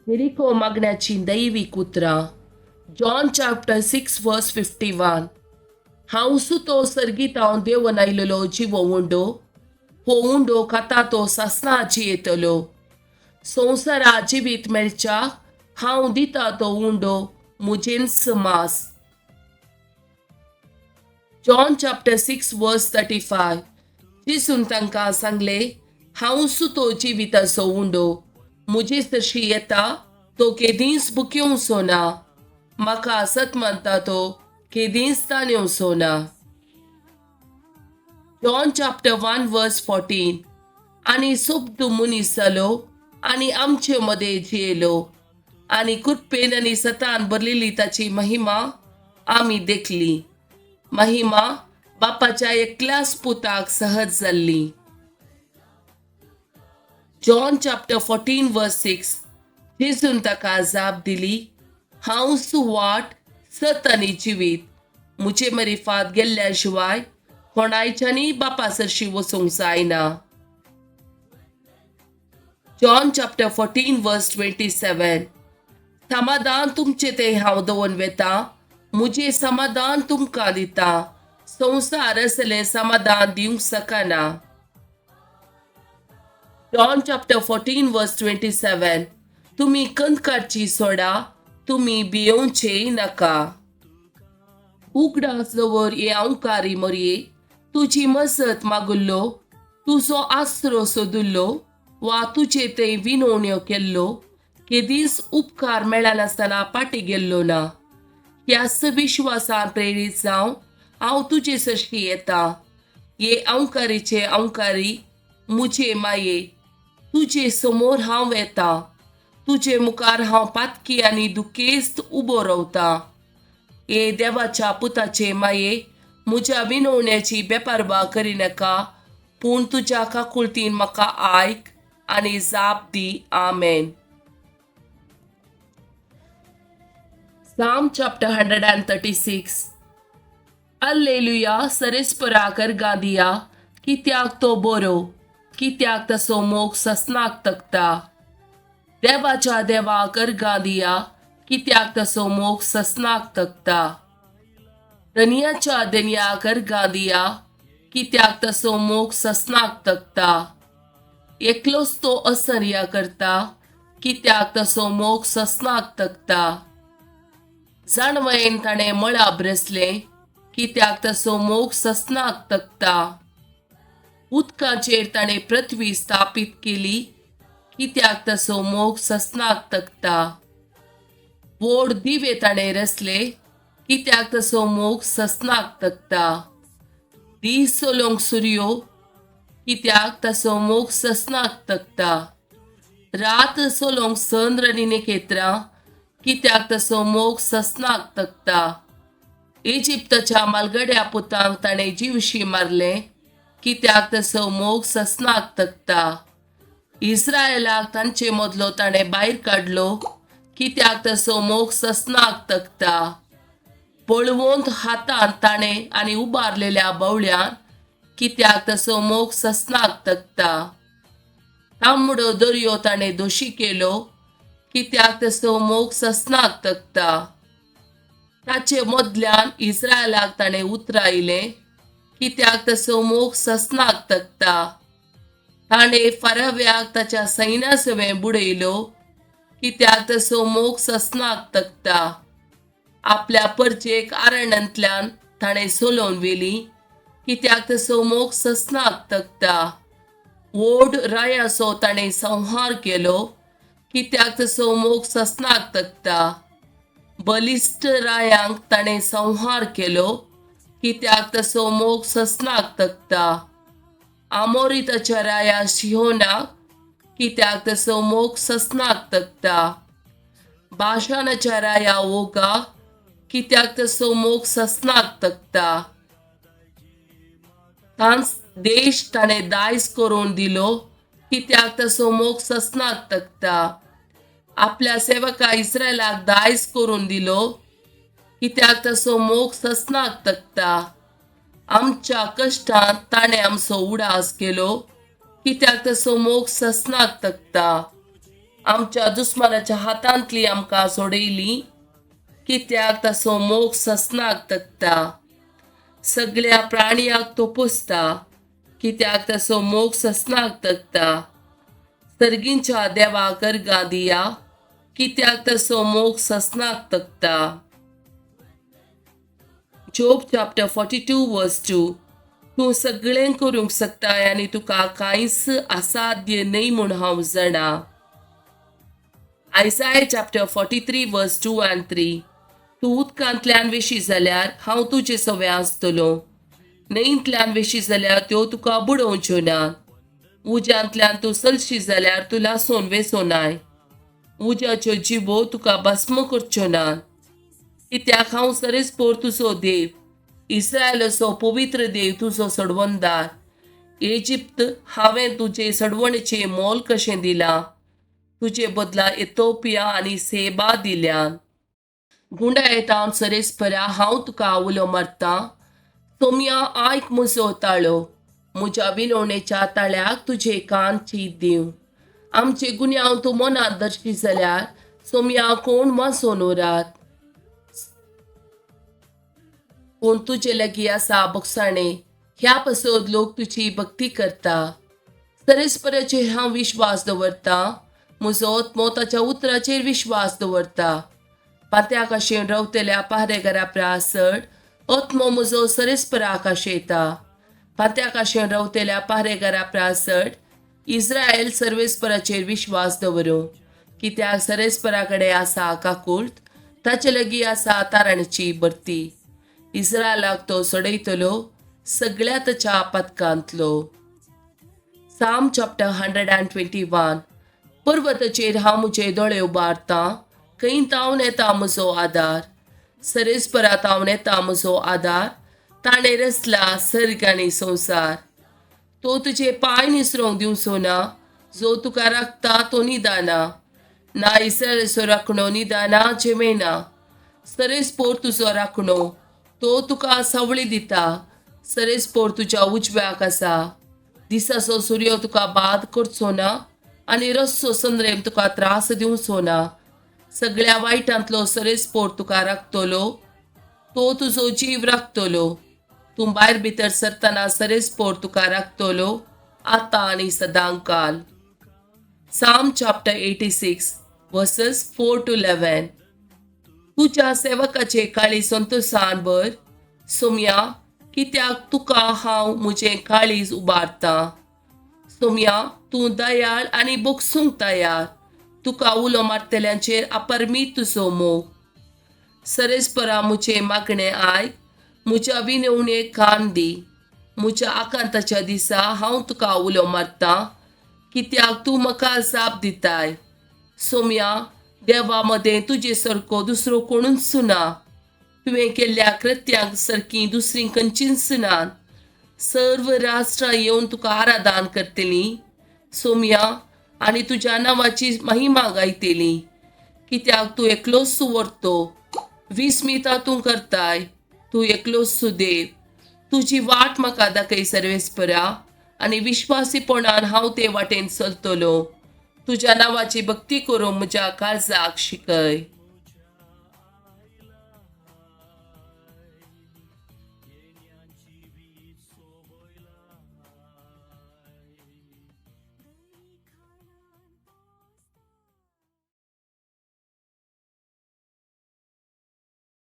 Jericho मागण्याची दैवी उतरां. John chapter 6 verse 51. हांव सुतो सर्गीत हांव देवन आयलेलो जिवो उंडो, हो उंडो खाता तो सासणाची येतलो. संवसारा जिवीत मेळच्या हांव दिता तो उंडो मुजेंच मास. John chapter 6 verse 35. जेजून तांकां सांगलें, हांव सुतो जिविताचो उंडो, मुजे सरशी येता तो केदींच भुकेवचो ना, म्हाका सत मानता तो केदींच ताणेवचो ना. John chapter 1 verse 14. आनी सोबदू मनीस जालो आनी आमचे मदें जियेलो आनी कृपेन आनी सतान भरलेली ताची महिमा आमी देखली. महिमा बापाच्या एकल्याच पुताक सहज जाल्ली. John chapter 14 verse 6. जेजून ताका जाप दिली, हांव सुवाट सत आनी जिवीत, मुजे मरिफात गेल्ल्या शिवाय कोणायच्यानी बापा सरशी वचूंक जायना. John chapter 14 verse 27. समाधान तुमचें तें हांव दवरून वेता, मुजें समाधान तुमकां दिता, संवसार असलें समाधान दिवंक शकना. John chapter 14 verse 27. तुमी कंदकाची सोडा, तुमी भियोवचेय नाका. उगडास दवर हे अंकारी मोरये, तुजी मजत मागुल्लो, तुजो आसरो सोदुल्लो वा तुजे थंय विनवण्यो केल्लो केदींच उपकार मेळनासतना फाटीं गेल्लो ना. ह्याच विश्वासान प्रेरीत जावन हांव तुजे सरशी येता. हे अंकारीचे अंकारी मुजे माये, तुजे समोर हांव येता, तुजे मुखार हांव पातकी आनी दुखेस्त उबो रावता. हे देवाच्या पुताचे माये, म्हज्या विनवण्याची बेपारवा करिनाका, पूण तुज्या काकुळतीन म्हाका आयक आनी जाप दी. आमेन. Psalm chapter 136. Alleluia, सरेस्परा करगा दिया, कित्याक तो बरो, कित्याक तसो मोग ससनाक तकता. देवाच्या देवा करगा दिया, कित्याक तसो मोग ससनाक तकता. दनियाच्या दनिया करगा दिया, कित्याक तसो मोग ससनाक तकता. एकलोच तो असर्या करता, कित्याक तसो मोग ससनाक तकता. जाणवयेन ताणें मळाब रसलें, कित्याक तसो मोग ससनाक तकता. उदकाचेर ताणें पृथ्वी स्थापीत केली, कित्याक तसो मोग ससनाक तकता. व्हड दिवे ताणें रसले, कित्याक तसो मोग ससनाक तकता. दीस चलोवंक सुर्यो, कित्याक तसो मोग ससनाक तकता. रात चलोवंक चंद्र आनी नखेत्रां, कित्याक तसो मोग ससनाक तकता. इजिप्ताच्या मालगड्या पुतांक ताणें जिवशी मारलें, कित्याक तसो मोग ससनाक तकता. इस्रायलाक तांचे मदलो ताणें भायर काडलो, कित्याक तसो मोग ससनाक तकता. पळवंत हातान ताणें आनी उबारलेल्या बावळ्यान, कित्याक तसो मोग ससनाक तकता. तांबडो दर्यो ताणें दोशी केलो, कित्याक तसो मोग ससनाक तकता. ताचे मदल्यान इस्रायलाक ताणें उतरायलें, कित्याक तसो मोग ससनाक तकता. ताणें फाराव्याक ताच्या सैन्या सवें बुडयलो, कित्याक तसो मोग ससनाक तकता. आपल्या परचेक आरण्यांतल्यान ताणें सोलोवन व्हेली, कित्याक तसो मोग ससनाक तकता. व्हड रायाचो ताणें संहार केलो, कित्याक तसो मोग ससनाक तकता. बलिश्ट रायांक ताणें संहार केलो, कित्याक तसो मोग ससनाक तकता. आमोरिताच्या राया शिहोनाक, कित्याक तसो मोग ससनाक तकता. बाशानाच्या राया ओगा, कित्याक तसो मोग ससनाक तकता. तांच देश ताणें दायज करून दिलो, कित्याक तसो मोग ससनाक तकता. आपल्या सेवका इस्रायलाक दायज करून दिलो, कित्याक तसो मोग ससनाक तकता. आमच्या कश्टांत ताणें आमचो उडास केलो, कित्याक तसो मोग ससनाक तकता. आमच्या दुस्मानाच्या हातांतली आमकां सोडयली, कित्याक ताचो मोग ससनाक तगता. सगळ्या प्राणयांक तो पोसता, कित्याक ताचो मोग ससनाक तगता. सर्गींच्या देवाक अर्गां दिया, कित्याक ताचो मोग ससनाक तगता. Job chapter 42 verse 2. तूं सगळें करूंक शकताय आनी तुका कांयच असाध्य न्हय म्हूण हांव जाणा. Isaiah chapter 43 verse 2 and 3. तूं उदकांतल्यान वेशी जाल्यार हांव तुजे सवे आसतलो, न्हंयंतल्यान वेशी जाल्यार त्यो तुका बुडोवच्यो ना. उज्यांतल्यान तूं चलशी जाल्यार तूं लासून वेसोनाय, उज्याच्यो जिबो तुका भस्म करच्यो ना. कित्याक हांव सरेस्पोर तुजो देव, इस्रायलाचो पवित्र देव तुजो सडवणदार. इजिप्त हांवें तुजे सडवणेचें मोल कशें दिलां, तुजे बदला एथोपिया आनी सेबा दिल्या. गुंडायतावन सरेस्परा हांव तुका उलो मारतां, सोमया आयक म्हजो ताळो, म्हज्या विनवणेच्या ताळ्याक तुजे कान चीत दिवं. आमचे गुन्यांव तूं मनांत दर्शी जाल्यार सोमया कोण वाचोन उरात. पूण तुजे लागीं आसा बोगसाणे, ह्या पासत लोक तुजी भक्ती करता. सरेस्पराचेर हांव विश्वास दवरतां, म्हजो आत्मो ताच्या उतराचेर विश्वास दवरता. पात्या काशेन रावतल्या पारेघरा प्रासड आत्मो म्हजो सरेस्पराक आशेता. पात्या काशेन रावतल्या पारेघरा प्रासड इस्रायल सर्वेस्पराचेर विश्वास दवरूं, कित्याक सरेस्परा कडेन आसा काकूर्त, ताचे लागीं आसा ताराणची भरती. इस्रायलाक तो सोडयतलो सगळ्या ताच्या पदकांतलो. Psalm chapter 121. पर्वताचेर हांव म्हजे दोळे उबारतां, खंय तावन येता म्हजो आदार. सरेस्परा तावन येता म्हजो आदार, ताणें रचला सर्ग आनी संवसार. तो तुजे पांय निसरोंक दिवचो ना, जो तुका राखता तो निदाना ना. इस्रायलाचो राखणो निदाना जेमेना. सरेस्पोर तुजो राखणो, तो तुका सावळी दिता. सरेस्पोर तुज्या उजव्याक आसा. दिसाचो सुर्यो तुका बाद करचो ना आनी रस्सो संद्रेम तुका त्रास दिवचो ना. सगळ्या वायटांतलो सरेस्पोर तुका राखतलो, तो तुजो जीव राखतलो. तूं भायर भितर सरतना सरेस्पोर तुका राखतलो, आतां आनी सदांकाल. Psalm chapter 86 verses 4 to 11. तुज्या सेवकाचे काळीज संतोसान भर, सोमया, कित्याक तुका हांव म्हजें काळीज उबारतां. सोमया, तूं दयाळ आनी बोगसूंक तयार, तुका उलो मारतल्यांचेर अपरमीत तुजो मोग. सरेस्परा म्हजें मागणें आयक, म्हज्या विनवणेक कान दी. म्हज्या आकांताच्या दिसा हांव तुका उलो मारतां, कित्याक तूं म्हाका जाप दिताय. सोमया, देवा मदें तुजे सारको दुसरो कोणूच ना. तुवें केल्ल्या कृत्यांक सारकीं दुसरीं खंयचींच नात. सर्व राष्ट्रां येवन तुका आराधन करतलीं सोमया, आनी तुज्या नांवाची महिमा गायतलीं. कित्याक तूं एकलोच व्हरतो, विस्मिता तूं करताय, तूं एकलोच देव. तुजी वाट म्हाका दाखय सर्वेस्परा, आनी विश्वासीपणान हांव ते वाटेन चलतलो. तुज्या नांवाची भक्ती करूंक म्हज्या काळजाक शिकय.